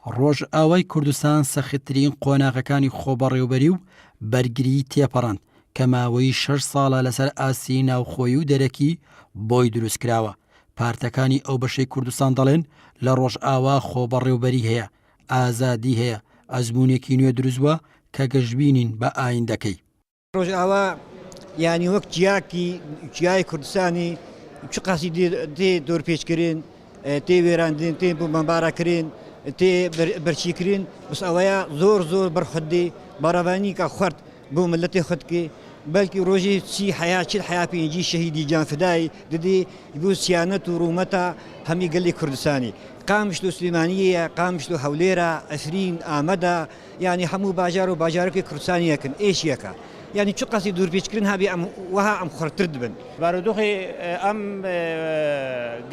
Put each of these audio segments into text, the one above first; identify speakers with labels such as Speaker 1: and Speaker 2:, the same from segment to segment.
Speaker 1: ڕۆژئاوای کوردستان سەختترین قۆناغەکانی خۆبەڕێوبەری و بەرگریی تێپەڕاند کە ماوەی شەش ساڵە لەسەر ئاستی ناوخۆیی و دەرەکی بۆی دروستکراوە. پارتەکانی ئەو بەشەی کوردستان دەڵێن لە ڕۆژئاوا خۆبەڕێوبەری هەیە، ئازادی هەیە، ئەزموونێکی نوێ دروستبووە کە گەشبینین بە ئایندەکەی.
Speaker 2: ڕۆژئاوا یانی وەک چیاکی چیای کوردستانی چ قاسی تێ دۆرپێچکردن تێ وێراندن تێ بۆمبارەکردن تێ بەرچیکردن بس ئەوەیە زۆر زۆر بەرخودی بەڕەوانی کە خورد بۆ ملەتی خودکی بەلکی ڕۆژی چی حیا چل حیا پێنجی شەهیدی گیانفدای ددی بۆ سیانەت و ڕوومەتە هەمی گەلی کوردستانی قامشلو سلێمانیە قامشلو هەولێرە عفرین ئامەدە یانی هەموو باژار و باژارۆکی کوردستانی یەکن ئێش یەکە یانی چ قەسی دوورپێچکردن هەبێ ئەم وەها ئەم خڕتر دبن.
Speaker 3: بارودۆخی ئەم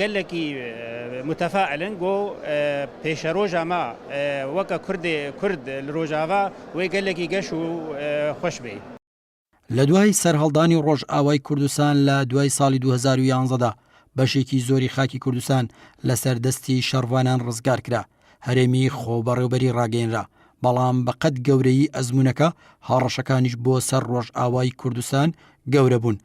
Speaker 3: گەلەکی متەفائلن گۆ پێشەرۆژا ما وەکە کوردێ کورد لە رۆژاڤا وێ گەلەکی گەش و خوەش بێ.
Speaker 1: لە دوای سەرهەڵدانی ڕۆژئاوای کوردستان لە دوای ساڵی 2011 دا بەشێکی زۆری خاکی کوردستان لەسەر دەستی شەڕڤانان ڕزگار کرا، هەرێمی خۆبەڕێوبەری ڕاگەیەنرا، بەڵام بەقەد گەورەیی ئەزموونەکە هەڕەشەکانیش بۆ سەر ڕۆژئاوای کوردستان گەورە بوون.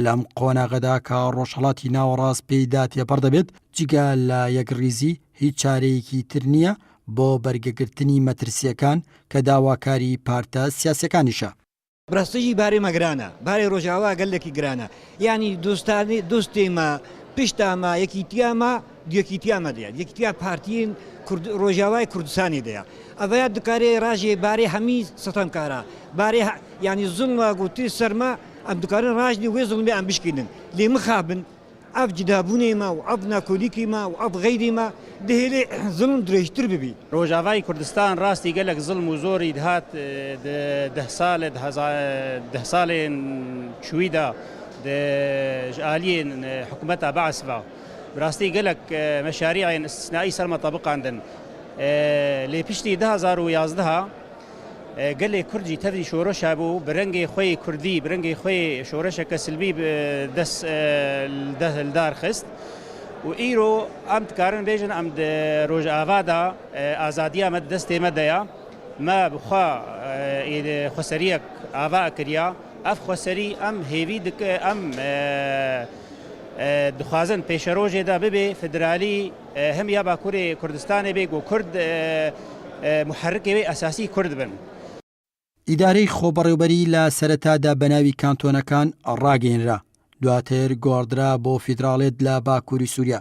Speaker 1: لەم قۆناغەدا کە ڕۆژهەڵاتی ناوەڕاست پێیدا تێپەڕ دەبێت، جگە لە یەکڕیزی هیچ چارەیەکی تر نییە بۆ بەرگەگرتنی مەترسییەکان کە داواکاری پارتە سیاسیەکانیشە.
Speaker 2: بڕاستیی بارێ مە گرانە، بارێ ڕۆژاوا گەلەکی گرانە، یانی دۆستانی دۆستێ مە، پشتا مە، یەکیتیا مە، یەکیتیا مە دەیە، یەکیتیا پارتیێن کورد ڕۆژاوای کوردستانی دەیە. ئەڤەیا دکارێ ڕاژێ بارێ هەمی ستەمکارا، بارێ یانی زوڵما گو تێ سەر مە، ئەم دکارن ڕاژنی وێ زوڵمێ ئەم بشکینن. لێ مخابن ئەڤ جدابوونێ مە و ئەڤ ناکۆلیکێ مە و ئەڤ غەیرێ مە دهێلێ زوڵم درێژتر ببی.
Speaker 3: ڕۆژاڤای کوردستان ڕاستی گەلەک زڵم و زۆری دهات دە ساڵێن چوویدا ژ ئالیێن حکومەتا بەعس ڤە براستی گەلەک مەشاریعێن ئستسنائی سەر مە تەبقاندن لێ پشتی 2011 گەلێ کورد جی تەڤی شۆرەشا بوو bi rengê xwe yê kurdî bi rengê xwe yê şoreşeke silmî dest li dar xist û îro em dikarin bêjin em di Rojava de azadiya me di destê me de ye me bi xwe xweseriyek ava kiriya ev xweserî em hêvî dike em dixwazin pêşerojê de bibe federalî Him ya Bakurê Kurdistanê bê ku Kurd muherikê wê esasî Kurd bin.
Speaker 1: ئیدارەی خۆبەڕێوبەری لە سەرەتادا بە ناوی کانتۆنەکان ڕاگەیەنرا، دواتر گۆڕدرا بۆ فیدراڵێت لە باکووری سووریا،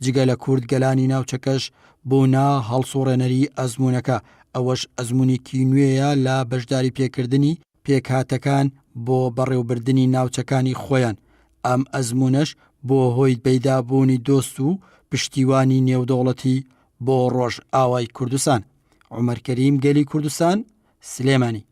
Speaker 1: جگە لە کورد گەلانی ناوچەکەش بوونە هەڵسوڕێنەری ئەزموونەکە، ئەوەش ئەزموونێکی نوێیە لە بەشداریپێکردنی پێکهاتەکان بۆ بەڕێوبردنی ناوچەکانی خۆیان، ئەم ئەزموونەش بووە هۆی پەیدابوونی دۆست و پشتیوانی نێودەوڵەتی بۆ ڕۆژئاوای کوردستان. عومەر کەریم، گەلی کوردستان، سلێمانی.